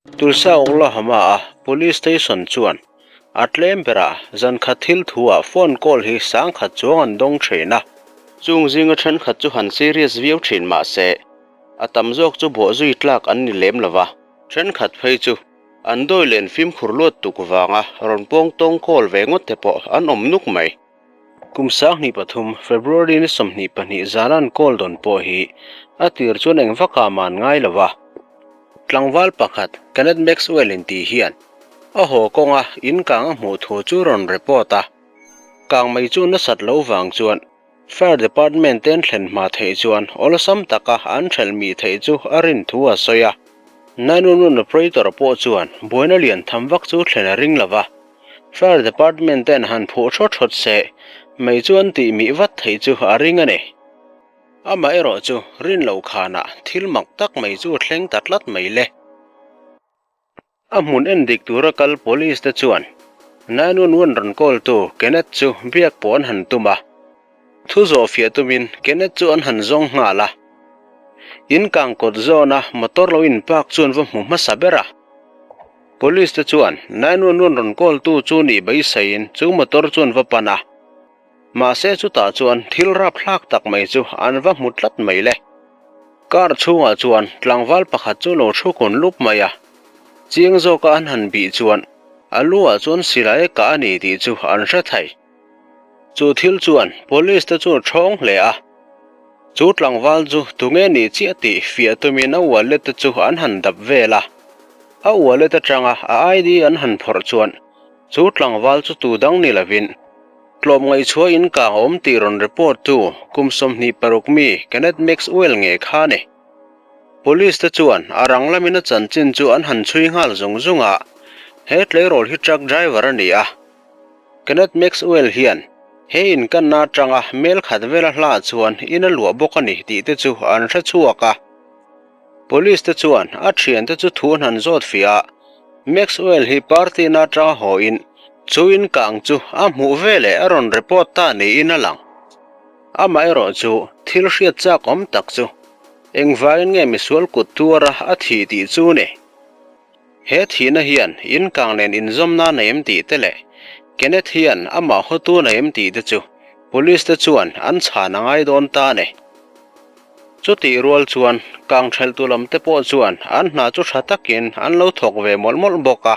Tulsa Oklahoma-a Police Station chuan a tlem berah zan khat thil thu-ah phone call hi sangkhat chuang an dawng thin a. Chung zinga thenkhat chu han serious viau thin mah se, a tam zawk chu bawhzui tlak an ni lem lo va. Thenkhat phei chu an dawi len fimkhur luat tuk vanga rawn pawng tawng call ve ngawt te pawh an awm nuk mai. Kum 23, February ni 22 zana an call dawn pawh hi a tir chuan eng vakah man ngai lo va. Tlangval pakhat Kenneth Maxwell in tih hian a haw kawnga in kang a hmuh thu chu rawn report a. Kang mai chu nasat lo vang chuan Fire Department ten thlen hma theih chuan awlsam taka an thelh mih theih chu a rin thu a sawi a. 911 operator pawh chuan buaina lian tham vak chu thlen a ring lo va. Fire Department ten han phuh thawt thawt se mai chu an tih mih vat theih chu a ring a ni. Amaherawh chu rin loh khanah thil mak tak mai chu thleng ta tlat mai le. A hmun en dik tura kal police te chuan 911 rawn call tu Kenneth chu biak pawh an han tum a. Thu zawh fiah tumin Kenneth chu an han zawng nghal a. In kang kawt zawna motor lo in park chu an va hmu hmasa ber a. Police te chuan 911 rawn call tu chu nih beiseiin chu motor chu an va pan a. Mahse chutah chuan thil rapthlak tak mai chu an va hmu tlat mai le. Car chhungah chuan tlangval pakhat chu lo thu kun lup mai a. Chiang zawka an han bih chuan a lu ah chuan silai a kah a ni tih chu an hre thei. Chu thil chuan police te chu thawng hle a. Chu tlangval chu tunge nih chiah tih fiah tumin a wallet te chu an han dap vel a. A wallet atanga a ID an han phawrh chuan chu tlangval chu tu dang ni lovin Tlawmngaihchhuah in kang awm tih rawn report tu kum 26 mi Kenneth Maxwell nge kha ni. Police te chuan a rang lamin a chanchin chu an han chhui nghal zung zung a, he tleirawl hi truck driver a ni a. Kenneth Maxwell hian he in kanna atanga mel khat vela hla chuan in a luah bawk a ni tih te chu an hre chhuak a. Police te chuan a thiante chu thu an han zawt fiah a, Maxwell hi party na atanga haw in chu in kang chu a hmuh veleh a rawn report ta niin a lang. Amaherawh chu thil hriat chak awm tak chu engvangin nge misual kut tuara a thih tih chu ni. He thihna hian in kang nen inzawmna nei em tih te leh Kenneth hian amah hawtu nei em tih te chu police te chuan an chhan a ngai dawn ta a ni. Chutih rual chuan kang theltu lam te pawh chuan an hna chu tha takin an lo thawk ve mawlh mawlh bawk a.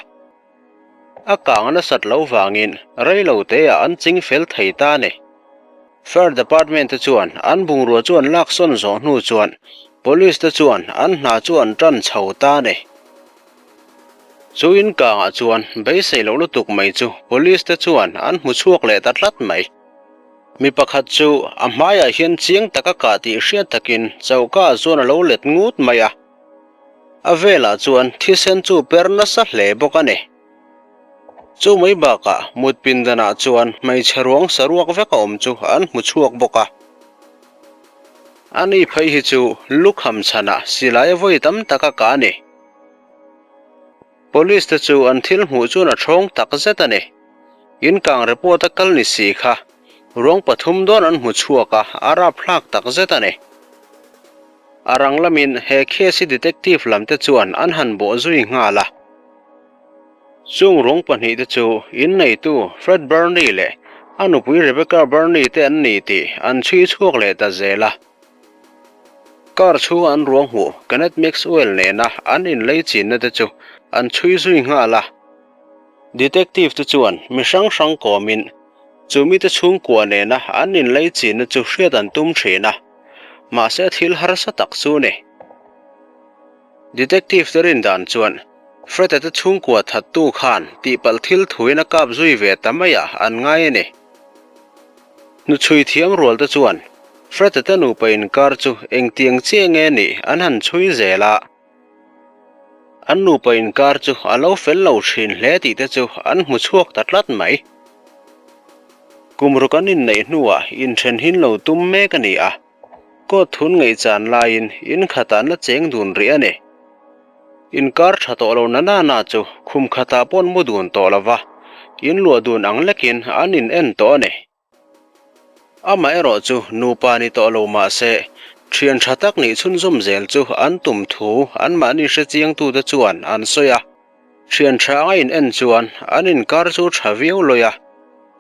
A kang nasat lo vangin rei lo teah an ching fel thei ta a ni. Fire Department te chuan an bungrua chu an laksawn zawh hnu chuan Police te chuan an hna chu an tan chho ta a ni. Chu in kangah chuan beisei loh lutuk mai chu Police te chuan an hmu chhuak leh ta tlat mai. Mi pakhat chu a hmaiah hian chiang taka kah tih hriat takin choka ah chuan a lo let ngut mai a. A velah chuan thisen chu per nasa hle bawk a ni. Chu mai bakah mut pindanah chuan hmeichhe ruang saruak vek a awm chu an hmu chhuak bawk a. Ani phei hi chu lukham chhanah silai vawi tam tak a kah a ni. Police te chu an thil hmuh chuan a thawng tak zet a ni. In kang report a kal ni si kha ruang pathum dawn an hmu chhuak a, a rapthlak tak zet a ni. A rang lamin he case hi detective lam te chuan an han bawh zui nghal a. Chung ruang pahnih te chu in neitu Fred Burney leh a nupui Rebecca Burney te an ni tih an chhui chhuak leh ta zel a. Car chhunga an ruang hmuh Kenneth Maxwell nena an inlei chinna te chu an chhui zui nghal a. Detective te chuan mi hrang hrang kawmin chu mite chhungkua nena an inlei chinna chu hriat an tum thin a, mahse thil harsa tak chu ni. Detective te rin dan chuan Fred-a te chhungkua thattu khan tihpalh thil thuin a kap zui ve ta mai ah an ngai a ni. Hnuchhui thiam rual te chuan Fred-a te nupa inkar chu engtiang chiah nge nih an han chhui zel a. An nupa inkar chu a lo fel lo thin hle tih te chu an hmu chhuak ta tlat mai. Kum ruk an inneih hnuah inthen hin lo tum mek a ni a, court thun ngaihchan laiin in khatah an la cheng dun rih a ni. Inkar tha tawh lo na na na chu khum khatah pawh an mu dun tawh lo va, in luah dun ang lekin an in en tawh a ni. Amaherawh chu nupa ni tawh lo mah se, Thian tha tak nih chhunzawm zel chu an tum thu anmahni hrechiangtute chuan an sawi a. Thian tha anga in en chuan an inkar chu tha viau lawi a,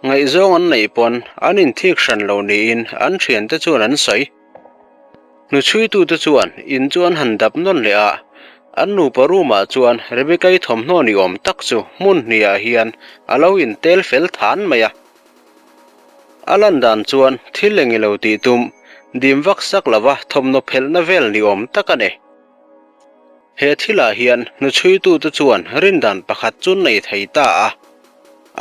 ngaihzawng an neih pawn an inthik hran lo niin an thiante chuan an sawi. Hnuchhuitute chuan in chu an han dap nawn leh a, an nupa room ah chuan Rebecca-i thawmhnaw ni awm tak chu hmun hnihah hian a lo intel fel than mai a. A lan dan chuan thil eng ilo tih tum dim vak sak lova thawmhnaw phelhna vel ni awm tak a ni. He thilah hian hnuchhuitute chuan rindan pakhat chu nei thei ta a.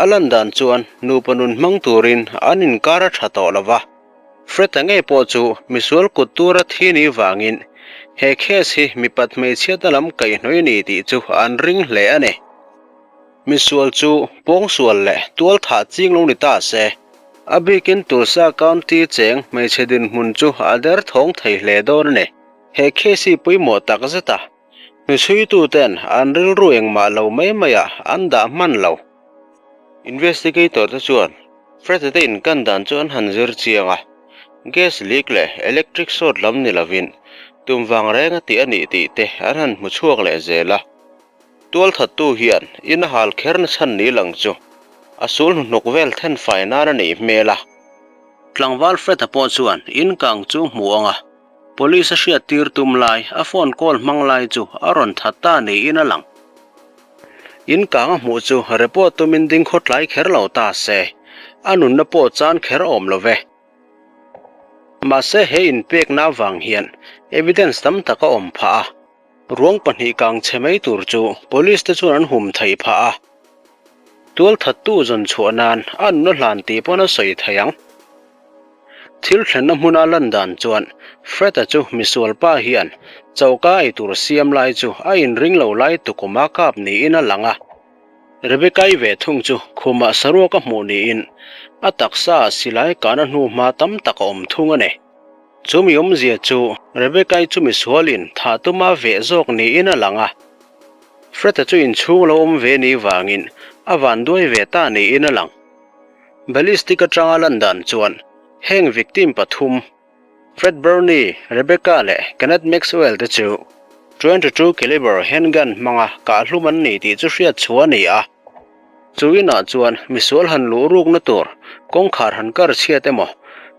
A lan dan chuan nupa nun hmang turin an inkar a tha tawh lo va. Fred-a ngei pawh chu misual kut tura thi ni vangin he case hi mipat hmeichhiatna lam kaihhnawih a ni tih chu an ring hle a ni. Misual chu pawngsual leh tualthah ching lo ni ta se, a bikin Tulsa County cheng hmeichhe dinhmun chu a derthawng thei hle dawn a ni. He case hi pawimawh tak zet a, hnuchhuituten an rilru engmah lo mai maiah an dah hman lo. Investigator te chuan Fred-a te inkan dan chu an han zir chiang a, gas leak leh electric short lam ni lovin tum vang reng a tih a nih tih te an han hmu chhuak leh zel a. Tualthattu hian in a hal kher na chhan ni lang chu a sul hnuhnuk vel then fai nan a nih hmel a. Tlangval Fred-a pawh chuan in kang chu hmu ang a. Police a hriat tir tum lai, a phone call hmang lai chu a rawn that ta niin a lang. In kang a hmuh chu report tumin ding khaw tlai kher lo ta se, a nunna pawh chan kher awm lo ve. Mahse he inpekna avang hian evidence tam tak a awm phah a, ruang pahnih kang chhe mai tur chu police te chuan an hum theih phah a. Tualthattu zawn chhuah nan a nuna hlan tih pawn a sawi thei ang. Thil thlenna hmuna lan dan chuan Fred-a chu misual pa hian choka ei tur siam lai chu a inring lo lai tukuma kap niin a lang a. Rebecca-i ve thung chu khumah saruak a hmuh niin a taksa ah silai kahna hnu hma tam tak a awm thung a ni. Chu mi awmzia chu Rebecca-i chu misualin thah tuma veh zawk niin a lang a. Fred-a chu inchhung lo awm ve ni vangin a vanduai ve ta niin a lang. Ballistic atanga lan dan chuan heng victim pathum, Fred Birney, Rebecca leh Kenneth Maxwell te chu 22 caliber handgun hmanga kahhlum an ni tih chu hriat chhuah a ni a. Chu inah chuan misual han luh rukna tur kawngkhar han kar chhiat emaw,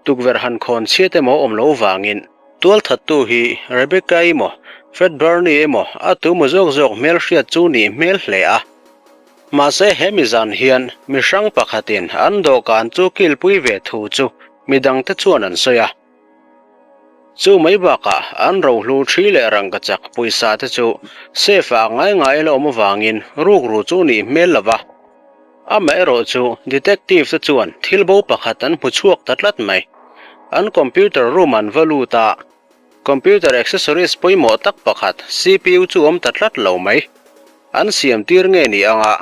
tukverh han khawn chhiat emaw awm lo vangin tualthattu hi Rebecca emaw, Fred Birney emaw a tumaw zawk zawk hmelhriat chu nih hmel hle a. Mahse he mi zan hian mi hrang pakhatin an dawhkan chu kilpui ve thu chu mi dangte chuan an sawi a. Chu mai bakah an rohlu thi leh rangkachak pawisa te chu safe ah ngai ngai la awm avangin rukru chu nih hmel lo va. Amaherawhchu detective te chuan thil bo pakhat an hmu chhuak ta tlat mai. An computer room an va lut a, computer accessories pawimawh tak pakhat CPU chu awm ta tlat lo mai. An siam tir nge ni anga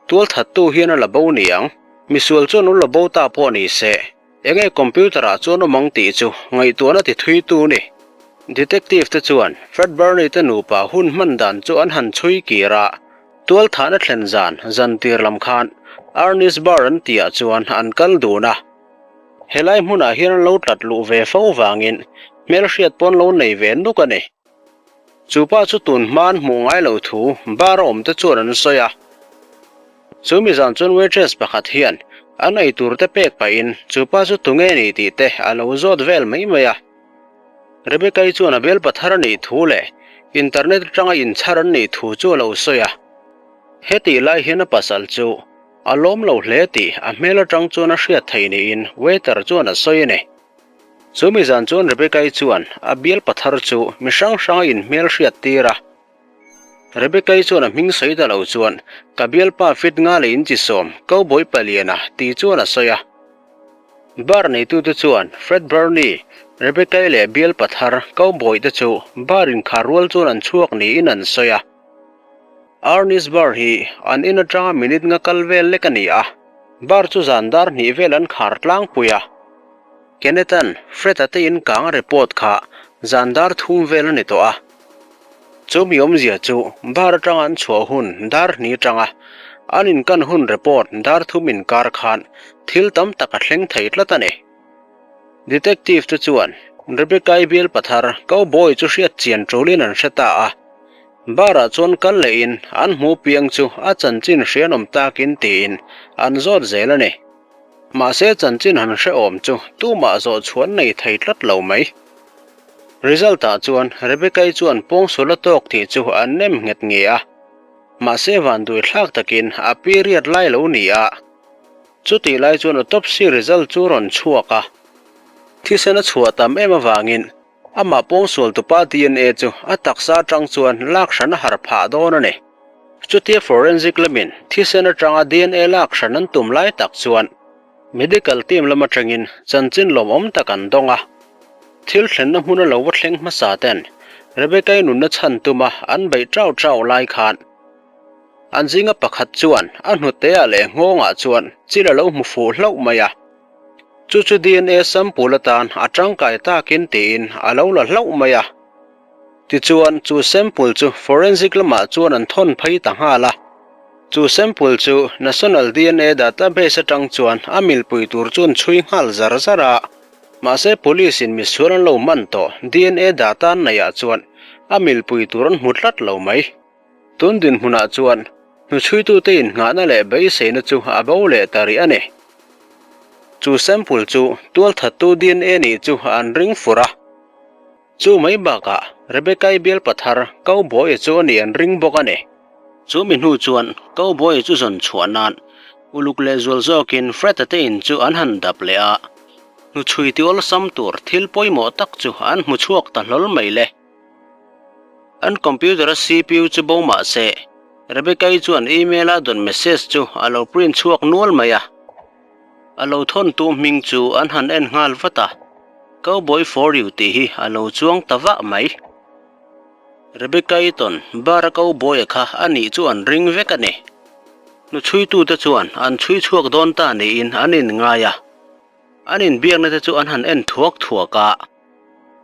tualthattu hian a la bo ni ang. Misual chuan u la bo ta pawh ni se, enge computer ah chuan awm ang tih chu ngaihtuahna ti thui tu ni. Detective te chuan Fred Birney te nupa hun hman dan chu an han chhui kir a, tualthahna thlen zan zan tir lam khan Arnie's Bar an tihah chuan an kal dun a. Helai hmunah hian an lo tlat luh ve fo vangin hmelhriat pawn lo nei ve nuk a ni. Chu pa chu tun hma an hmuh ngai lo thu bar a awm te chuan an sawi a. Chu mi zan chuan waitress pakhat hian an ei tur te pek pahin chu pa chu tunge ni tih te a lo zawt vel mai mai a. Rebecca-i chuan a bel pathar a nih thu leh internet atanga inchhar an nih thu chu a lo sawi a. Hetih lai hian a pasal chu a lawm lo hle tih a hmel atang chuan a hriat thei niin waiter chuan a sawi a ni. Chu mi zan chuan Rebecca-i chuan a bial pathar chu mi hrang hranga inhmel hriat tir a. Rebecca-i chuan a hming sawi ta lo chuan, Ka bialpa fit nga leh inchi sawm, Cowboy paliana, ti chuan a sawi a. Bar neitute chuan Fred Birney, Rebecca-i leh bial pathar Cowboy te chu bar inkhar rual chuan an chhuak niin an sawi a. Arnie's Bar hi an in atanga minute nga kal vel lek a ni a, bar chu zan dar hnih vel an khar tlangpui a. Kenneth-a'n Fred-a te in kang a report kha zan dar thum vel a ni tawh a. Chu mi awmzia chu bar atanga an chhuah hun dar hnih atanga an inkan hun report dar thum inkar khan thil tam tak a thleng thei tlat a ni. Detective te chuan Rebecca-i bial pathar Cowboy chu hriat chian tulin an hre ta a. Bar-ah chuan kal lehin an hmu piang chu a chanchin hrianawm takin tiin an zawt zel a ni. Mahse chanchin han hrehawm chu tumah zawh chhuan nei thei tlat lo mai. Result-ah chuan Rebecca-i chuan pawngsual a tawk tih chu an nem nghet nge a. Mahse vanduai thlak takin a period lai lo ni a. Chutih lai chuan autopsy result chu rawn chhuak a. Thisen a chhuah tam em avangin amah pawngsual tupa DNA chu a taksa atang chuan lak hran a har phah dawn a ni. Chutia forensic lamin thisen atanga DNA lak hran an tum lai tak chuan medical team lam atangin chanchin lawmawm tak an dawng a. Thil thlenna hmuna lo va thleng hmasa ten Rebecca-i nunna chhan tuma an beih chau chau lai khan An zinga pakhat chuan a hnuteah leh nghawngah chuan chil a lo hmu fuh hlauh mai a. Chu chu DNA sample atan a tangkai takin tiin a lo la hlauh mai a. Tichuan chu sample chu forensic lamah chuan an thawn phei ta nghal a. Chu sample chu National DNA database atang chuan a milpui tur chu an chhui nghal zar zar a. Mahse police in misual an lo man tawh DNA data an neihah chuan a milpui tur an hmu tlat lo mai. Tun dinhmunah chuan hnuchhuitute innghahna leh beiseina chu a bo leh ta rih a ni. Chu sample chu tualthattu DNA nih chu an ring fur a. Chu mai bakah Rebecca-i bialpa thar Cowboy-a chu a nih an ring bawk a ni. Chu mi hnu chuan Cowboy-a chu zawn chhuah nan uluk leh zual zawkin Fred-a te in chu an han dap leh a. Hnuchhui ti awlsam tur thil pawimawh tak chu an hmu chhuak ta hlawl mai le. An computer a CPU chu bo mah se, Rebecca-i chuan email a dawn message chu a lo print chhuak nual mai a. A lo thawntu hming chu an han en nghal vat a, Cowboy for you tih hi a lo chuang ta vah mai. Rebecca-i tawn bar a cowboy-a kha a nih chu an ring vek a ni. Hnuchhuitute chuan an chhui chhuak dawn ta niin an inngai a. An inbiakna te chu an han en thuak thuak a,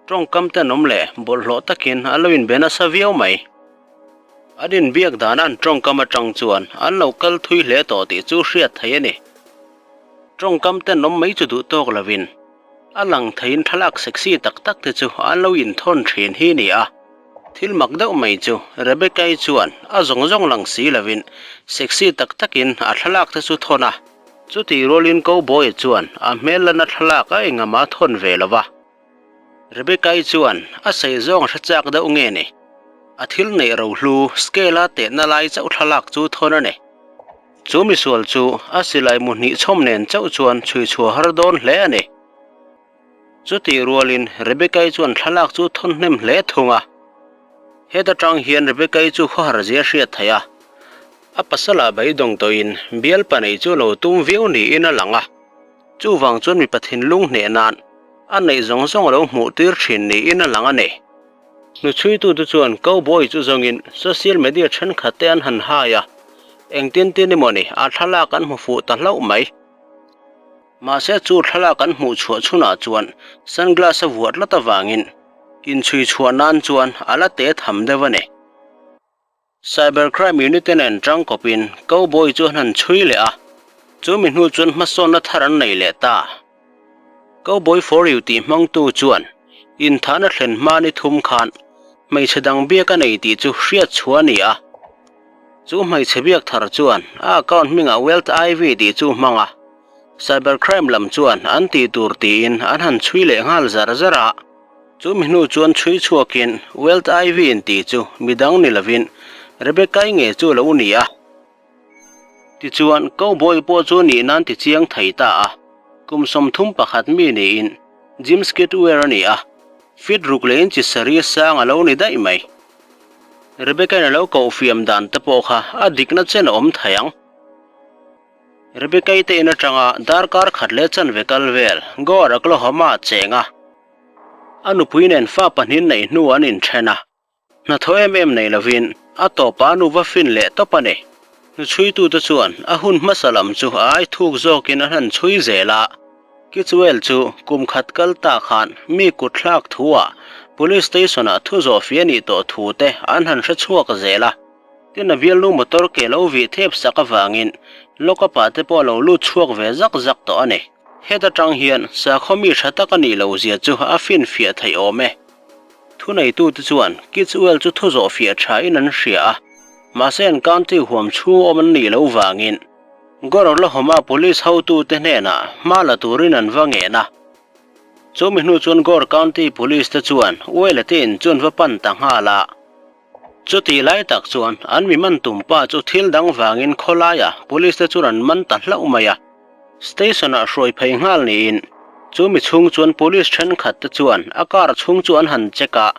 tawngkam tenawm leh bawlhhlawh takin an lo inbe nasa viau mai. An inbiak dana an tawngkam atang chuan an lo kal thui hle tawh tih chu hriat theih a ni. Tawngkam tenawm mai chu duh tawk lovin a lang theiin thlalak sexy tak tak te chu an lo inthawn thin hi ni a. Thil mak deuh mai chu Rebecca-i chuan a zawng zawng lang si lovin sexy tak takin a thlalak te chu thawn a. Chutih rualin Cowboy chuan a hmel lana thlalak a engama thawn ve lo va. Rebecca-i chuan a sei zawng a hre chak deuh nge ni? A thil neih rohlu scale-a tehna lai chauh thlalak chu thawn a ni. Chu misual chu a silai mu hnih chhawm nen chauh chuan chhui chhuah har dawn hle a ni. Chutih rualin Rebecca-i chuan thlalak chu thawn hnem hle thung a. Heta tang hian Rebecca-i chu khawhar zia hriat theih a. A pasala beidawng tawhin bialpa neih chu lo tum viau niin a lang a. Chuvang chuan mipa thinlung hneh nan a neih zawng zawng a lo hmuh tir thin niin a lang a ni. Hnuchhuitute chuan Cowboy chu zawngin social media thenkhat te an han hai a, engtin tin emaw ni a thlalak an hmu fuh ta hlauh mai. Mahse chu thlalak an hmuh chhuah chhunah chuan sunglass a vuah tlat avangin inchhui chhuah nan chuan a la te tham deuh a ni. Cyber Crime Unit te nen tangkawpin Cowboy chu an han chhui leh a, chu mi hnu chuan hmasawnna thar an nei leh ta. Cowboy for you tih hmangtu chuan inthahna thlen hma ni thum khan hmeichhe dang biak a nei tih chu hriat chhuah a ni a. Chu hmeichhe biak thar chuan a account hmingah Wealth IV tih chu hmang a, Cyber Crime lam chuan an tih tur tiin an han chhui leh nghal zar zar a. Chu mi hnu chuan chhui chhuakin Wealth IV in tih chu midang ni lovin Rebecca-i nge chu lo ni a. Tichuan, Cowboy pawh chu nih nan ti chiang thei ta a. Kum 31 mi niin Jim Skidwear a ni a, fit ruk leh inchi sarih sang a lo ni daih mai. Rebecca-in a lo koh fiam dan te pawh kha a dikna chen a awm thei ang. Rebecca-i te in atanga darkar khat leh chanve kal vel Goa Oklahoma cheng a. A nupui nen fa pahnih neih hnu an inthen a, hnathawh em em nei lovin a tawpah a nu va fin leh tawp a ni. Hnuchhuitute chuan a hun hmasa lam chu a ai thuk zawkin an han chhui zel a. Kichwell chu kum khat kal ta khan mi kut thlak thuah Police Station-ah thu zawh fih a nih tawh thu te an han hre chhuak zel a. Tin a bialnu motor ke lo vih thep sak avangin lock-up-ah te pawh a lo lut chhuak ve zak zak tawh a ni. Heta tang hian sakhaw mi tha tak a nih loh zia chu a finfiah theih awm e. Thuneitute chuan Kidswell chu thu zawh fiah thain an hria a, mahse an county huam chhung awm an nih loh vangin Gore Oklahoma Police hotute hnenah hma la turin an va ngen a. Chu mi hnu chuan Gore County Police te chuan Welle te in chu an va pan ta nghal a. Chutih lai tak chuan an mi man tum pa chu thil dang vangin khawlaia Police te chuan an man ta hlauh mai a. Station-ah hruai phei nghal niin chu mi chhung chuan Police thenkhat te chuan a car chhung chu an han check a,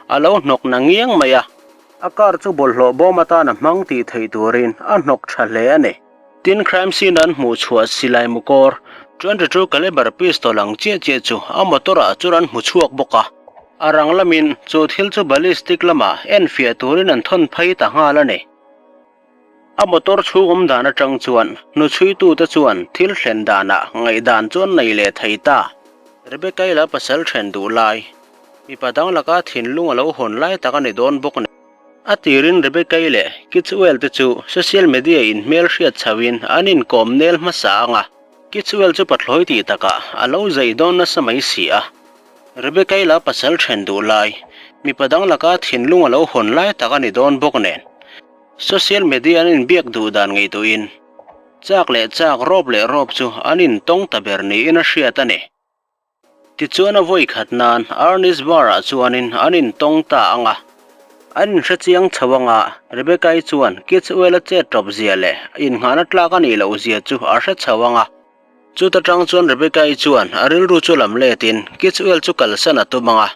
a lo hnawk na ngiang mai a. A car chu bawlhhlawh bawm atan a hmang tih theih turin a hnawk tha hle a ni. Tin, crime scene an hmuh chhuah silai mukawr 22 caliber pistol ang chiah chiah chu a motor ah chuan an hmu chhuak bawk a. A rang lamin chu thil chu ballistic lamah enfiah turin an thawn phei ta nghal a ni. A motor chhung awm dan atang chuan hnuchhuitute chuan thil thlen danah ngaihdan chu an nei leh thei ta. Rebecca-i la pasal then duh lai, mipa dang laka thinlung a lo hawn lai tak a ni dawn bawk a ni. A tirin Rebecca-i leh Kidswell te chu social media in hmel hriat chhoin an inkawm nel hmasa ang a, Kidswell chu pathlawi tih takah a lo zei dawn nasa mai si a. Rebecca-i la pasal then duh lai, mipa dang laka thinlung a lo hawn lai tak a ni dawn bawk nen, social media an inbiak duh dan ngaihtuahin chak leh chak, rawp leh rawp chu an intawng ta ber niin a hriat a ni. Tichuan a vawi khat nan Arnie's Bar-ah chuanin an intawng ta ang a, an inhre chiang chho ang a, Rebecca-i chuan Kidswell-a chet tawp zia leh innghahna tlak a nih loh zia chu a hre chho ang a. Chuta tang chuan Rebecca-i chuan a rilru chu lam letin Kidswell chu kalsan a tum ang a.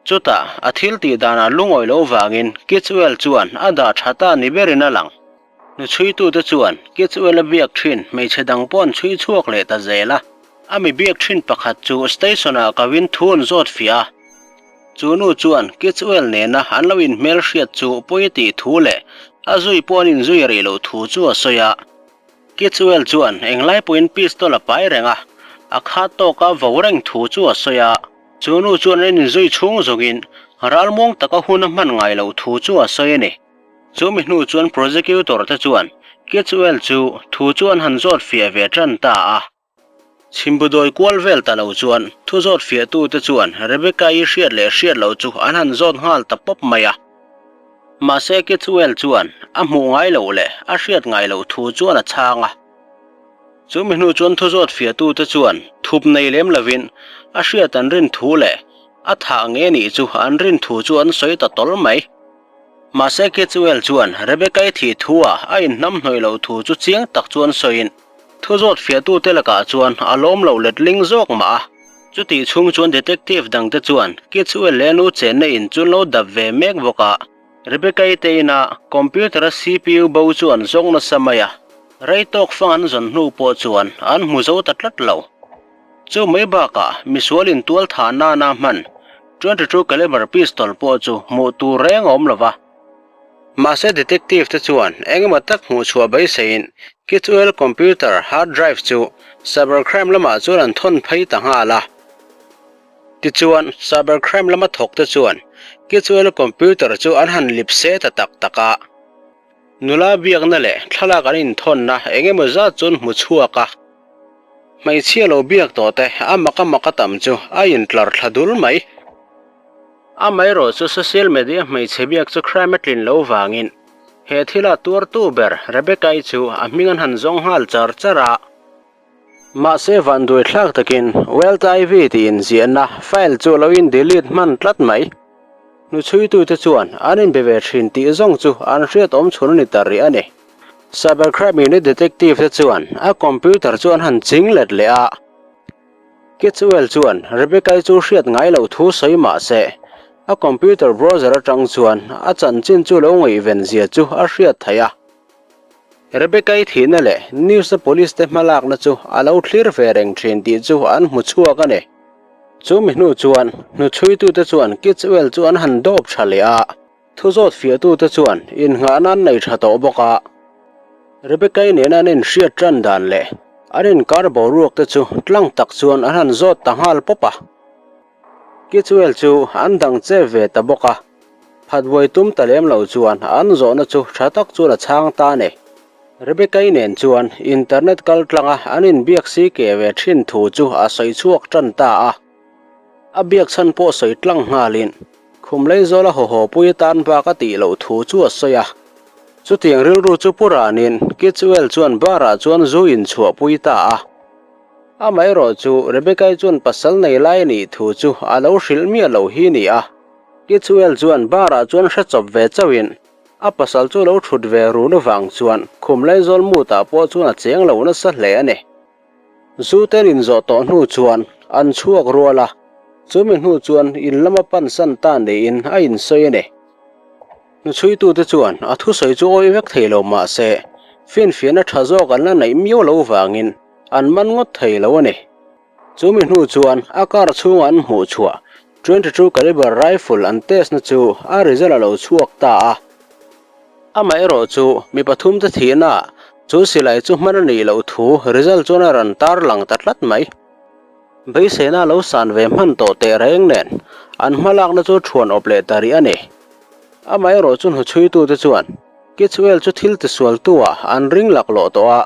Chutah a thil tih danah lungawi lo vangin Kidswell chuan a dah tha ta ni berin a lang. Hnuchhuitute chuan Kidswell-a biak thin hmeichhe dang pawh an chhui chhuak leh ta zel a. A mi biak thin pakhat chu station-ah kawin thu an zawt fiah a. Chu nu chuan Kidswell nena an lo inhmelhriat chu pawi tih thu leh a zui pawh an inzui rih loh thu chu a sawi a. Kidswell chuan englai pawhin pistol a pai reng a, a khat tawka vo reng thu chu a sawi a. Chu nu chuan an inzui chhung zawngin ralmuang taka hun a hman ngai loh thu chu a sawi a ni. Chu mi hnu chuan prosecutor te chuan Kidswell chu thu chu an han zawt fiah ve tan ta a. Chhimbudawi kual vel ta lo chuan thu zawt fiahtute chuan Rebecca-i hriat leh hriat loh chu an han zawt nghal ta pawp mai a. Mahse Kidswell chuan a hmuh ngai loh leh a hriat ngai loh thu chuan a chhang a. Chu mi hnu chuan thu zawt fiahtute chuan thup nei lem lovin a hriat an rin thu leh a thah nge nih chu an rin thu chu an sawi ta tawl mai. Mahse Kidswell chuan Rebecca-i thih thu-ah a inhnamhnawih loh thu chu chiang tak chuan sawiin Thu zawt fiahtute lakah chuan a lawm loh letling zawk mah a. Chutih chhung chuan detective dangte chuan Kidswell leh a nu chenna in chu an lo dap ve mek bawk a. Rebecca-i te ina computer-a CPU bo chu an zawng nasa mai a, rei tawk fang an zawn hnu pawh chuan an hmu zo ta tlat lo. Chu mai bakah misualin tual thah nana hman 22 caliber pistol pawh chu hmuh tur reng a awm lo va. Mahse detective te chuan engemaw tak hmuh chhuah beiseiin Kidswell computer hard drive chu cybercrime lamah chuan an thawn phei ta nghal a. Tichuan cybercrime lama thawk te chuan Kidswell computer chu an han lip se ta tak tak a. Nula biakna leh thlalak an inthawnna engemaw zat chu an hmu chhuak a. Hmeichhia lo biak tawh te a mak a mak a tam chu a intlar thla dul mai. Amaherawh chu social media hmeichhe biak chu crime a tlin lo vangin he thila tuartu ber Rebecca-i chu a hming an han zawng nghal char char a. Mahse vanduai thlak takin Wealth IV tih inziahna file chu a lo in delete hman tlat mai. Hnuchhuitute chuan an inbe ve thin tih zawng chu an hriat awm chhun a ni ta rih a ni. Cybercrime Unit Detective te chuan a computer chu an han ching let leh a. Kidswell chuan Rebecca-i chu hriat ngai loh thu sawi mah se, a computer browser atang chuan a chanchin chu lo ngaihven zia chu a hriat theih a. Rebecca-i thihna leh news-a police te hmalakna chu a lo thlir ve reng thin tih chu an hmu chhuak a ni. Chu mi hnu chuan hnuchhuitute chuan Kidswell chu an han dawp tha leh a. Thu zawt fiahtute chuan innghahna an nei tha tawh bawk a, Rebecca-i nena an inhriat tan dan leh an inkar boruak te chu tlang tak chuan an han zawt ta nghal pawp a. Kidswell chu an dang che ve ta bawk a, phatbuai tum ta lem lo chuan an zawhna chu tha tak chuan a chhang ta a ni. Rebecca-i nen chuan internet kal tlanga an inbiak si ke ve thin thu chu a sawi chhuak tan ta a. A biak chhan pawh sawi tlang nghalin khum Leizawla haw haw pui atan bak a tih loh thu chu a sawi a. Chutiang rilru chu pu ranin Kidswell chuan bar-ah chuan zu inchhuah pui ta a. Amaherawhchu Rebecca-i chuan pasal nei lai a nih thu chu a lo hrilh miah lo hi ni a. Kidswell chuan bar-ah chuan hre chawp ve chauhin a pasal chu lo thut ve run avang chuan khum Laizawl mut-ah pawh chuan a cheng lo nasa hle a ni. Zu ten inzawh tawh hnu chuan an chhuak rual a, chumi hnu chuan in lama pansan ta niin a insawi a ni. Hnuchhuitute chuan a thusawi chu awih vek thei lo mah se, finfiahna tha zawk an la neih miau lo vangin an man ngawt thei lo a ni. Chumi hnu chuan a car chhunga an hmuh chhuah 22 caliber rifle an test na chu a result a lo chhuak ta a. Amaherawh chu mi pathumte thihnaah chu silai chu hman a nih loh thu result chuan a rawn tarlang ta tlat mai. Beiseina lo san ve hman tawh teh reng nen an hmalakna chu thuan awp leh ta rih a ni. Amaherawh chu hnuchhuitute chuan Kichwell chu thil tisualtu-ah an ring laklawh tawh a.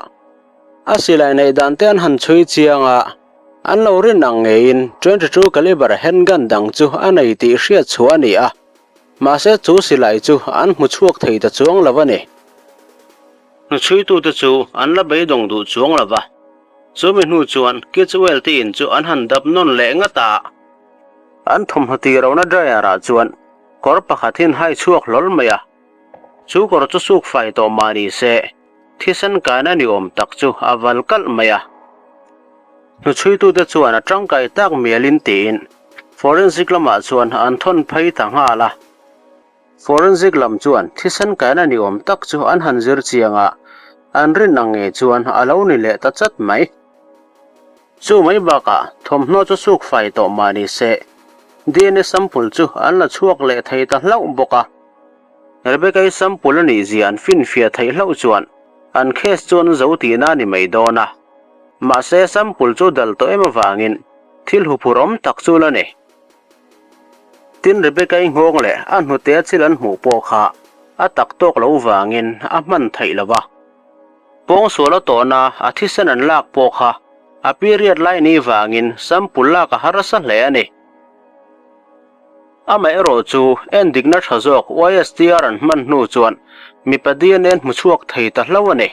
A silai neih dan te an han chhui chiang a, an lo rin ang ngeiin 22 caliber handgun dang chu a nei tih hriat chhuah a ni a, mahse chu silai chu an hmu chhuak thei ta chuang lo a ni. Hnuchhuitute chu an la beidawng duh chuang lo va, chumi hnu chuan Kidswell te in chu an han dap nawn leh ngat a. An thawmhnaw tih lohna dryer ah chuan kawr pakhat hi an hai chhuak hlawl mai a, chu kawr chu suk fai tawh mah ni se, Thisen kaina ni awm tak chu a val kalh mai a. Hnuchhuitute chuan a tangkai tak mialin tiin forensic lamah chuan an thawn phei ta nghal a. Forensic lam chuan thisen kaina ni awm tak chu an han zir chiang a, an rin ang ngei chuan a lo ni leh ta chat mai. Chu mai bakah thawmhnaw chu suk fai tawh mah ni se, DNA sample chu an la chhuak leh thei ta hlauh bawk a. Rebecca-i sample a nih zia an finfiah theih hlauh chuan an case chu an zo tihna a ni mai dawn a. Mahse, sample chu dal tawh em avangin thil huphurh awm tak chu la ni. Tin, Rebecca-i nghawng leh a hnute chil an hmuh pawh kha a tak tawk lo vangin a hman theih lo va. Pawngsual a tawhna a thisen an lak pawh kha a period lai ni vangin sample lak a harsa hle a ni. Amaherawh chu endikna tha zawk YSTR an hman hnu chuan mipa DNA an hmu chhuak thei ta hlauh a ni.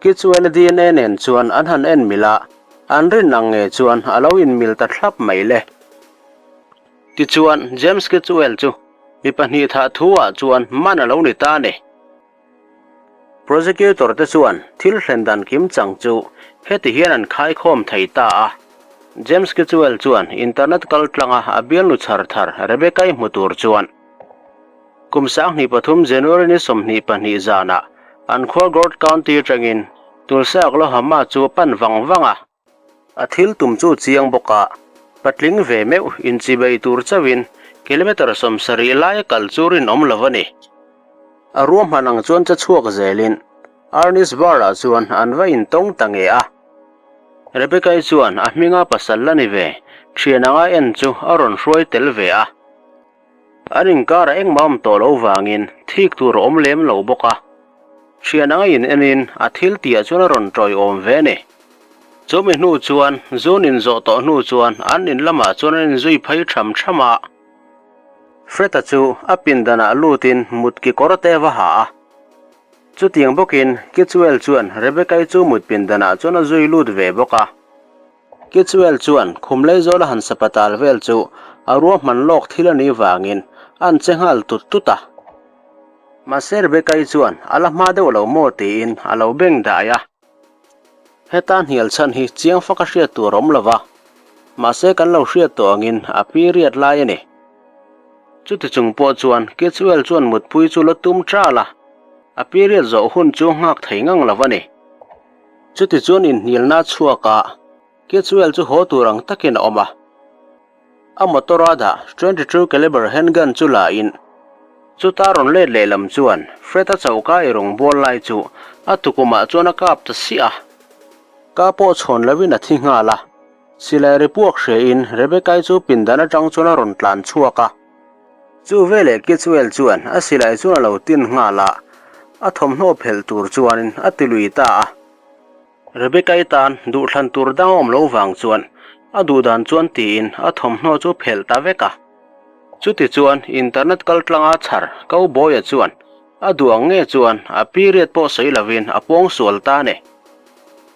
Kichuela DNA nen chuan an han en mil a, an rin ang nge chuan a lo inmil ta thlap mai le. Tichuan, James Kichuel chu mi pahnih thah thu ah chuan man a lo ni ta a ni. Prosecutor te chuan thil thlen dan kim chang chu heti hian an khaikhawm thei ta a. James Kichuel chuan internet kal tlanga a bialnu chhar thar Rebecca-i hmu tur chuan kum 23 January ni 22 zanah an khua Gord County atangin Tulsa Oklahoma chu a pan vang vang a. A thil tum chu chiang bawk a, patling ve meuh inchibei tur chauhin kilometre 70 laia kal chu rinawm lo a ni. A ruahman ang chuan che chhuak zelin Arnie's Bar-ah chuan an va intawng ta nge a. Rebecca-i chuan a hminga pasal la ni ve, thian anga en chu a rawn hruai tel ve a. An inkarah engmah awm tawh lo vangin thik tur a awm lem lo bawk a. Thian anga in enin a thil tihah chuan a rawn tawiawm ve a ni. Chumi hnu chuan zun inzawh tawh hnu chuan an in lamah chuan an inzui phei tham tham a. Fred-a chu a pindanah lutin mut kekawr te va ha a. Chutiang bawkin Kichwell chuan Rebecca-i chu mut pindanah chuan a zui lut ve bawk a. Kichwell chuan khum Leizawla han sapatal vel chu a ruahman lawk thil a nih vangin an che nghal tut tut a. Mahse Rebecca-i chuan a la hma deuh lo maw tiin a lo beng dai a. Heta hnial chhan hi chiang faka hriat tur a awm lo va, mahse kan lo hriat tawh angin a period lai a ni. Chuti chung pawh chuan Kichwell chuan mutpui chu la tum ṭal a, a period zawh hun chu nghak thei ngang lo a ni. Chutichuan inhnialna a chhuak a, Kichwell chu haw tur ang takin a awm a. A motor a dah 22 caliber handgun chu la in, chuta rawn let lehlam chuan Fred-a choka i rawn bawl lai chu a tukumah chuan a kap ta siah a. Ka pawh chhawn lovin a thi nghal a, silai ri puak hre in Rebecca-i chu pindan atang chuan a rawn tlan chhuak a. Chu veleh Kichwell chuan a silai chuan a lo tin nghal a. A thawmhnaw phelh tur chuanin a ti lui ta a. Rebecca-i tan duhthlan tur dang a awm lo vang chuan a duhdan chuan tiin a thawmhnaw chu phelh ta vek a. Chutichuan internet kal tlanga chhar Cowboy-a chuan a duh ang nge chuan a period pawh sawi lovin a pawng sual ta ni.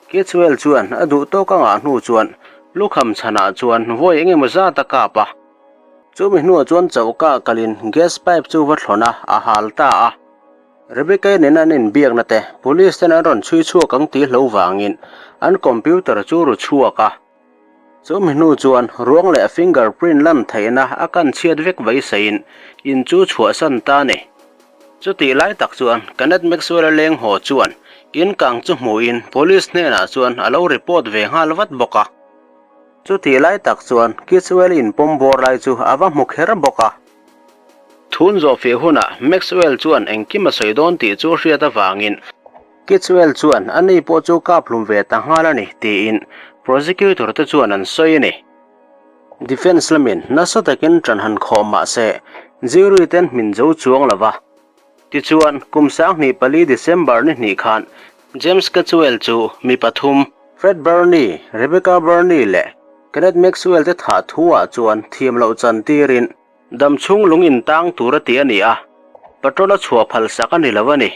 Kitswell chuan a duh tawk a ngah hnu chuan lukham chhanah chuan vawi eng emaw zat a kap a. Chumi hnuah chuan choka kalin gas pipe chu va thlawn a, a hal ta a. Rebecca-i nena an inbiakna te police ten an rawn chhui chhuak ang tih hlo vangin an computer chu ru chhuak a. Chumi hnu chuan ruang leh finger print lan theihna a kan chhiat vek vaisaiin in chu chhuahsan ta a ni. Chutih lai tak chuan Kenneth Maxwell-a leng haw chuan in kang chu hmuhin police hnenah chuan a lo report ve nghal vat bawk a. Chutih lai tak chuan Kitswell inpawm bawr lai chu a va hmu kher bawk a. Thun zawh fih hunah Maxwell chuan engkim a sawi dawn tih chu hriat avangin Kitswell chuan a ni pawh chu kap hlum ve ta nghal a ni tiin prosecutor te chuan an sawi a ni. Defence lamin nasa takin ṭan han khawh mah se jury ten hmin zo chuang lo va. Tichuan, kum 2004 December ni hnih khan James Ketchwell chu mi pathum, Fred Birney, Rebecca Birney leh Kenneth Maxwell te thah thu-ah chuan thiam loh chan tirin damchhung lung intang tur a ti a ni a, patrol a chhuah phal sak a ni lo a ni.